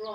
Tag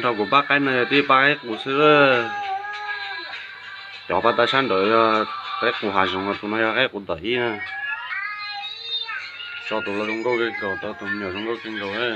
nrho kuv pab qaib no yog tib pab qaib qus xwb. Cov pab tau sab nraud yog qaib qus hav zoov, tus no yog qaib qus tom ib na. Tso tus los zoo nkauj kawg nkaus, tau tus me nyuam zoo nkauj kawg nkaus na.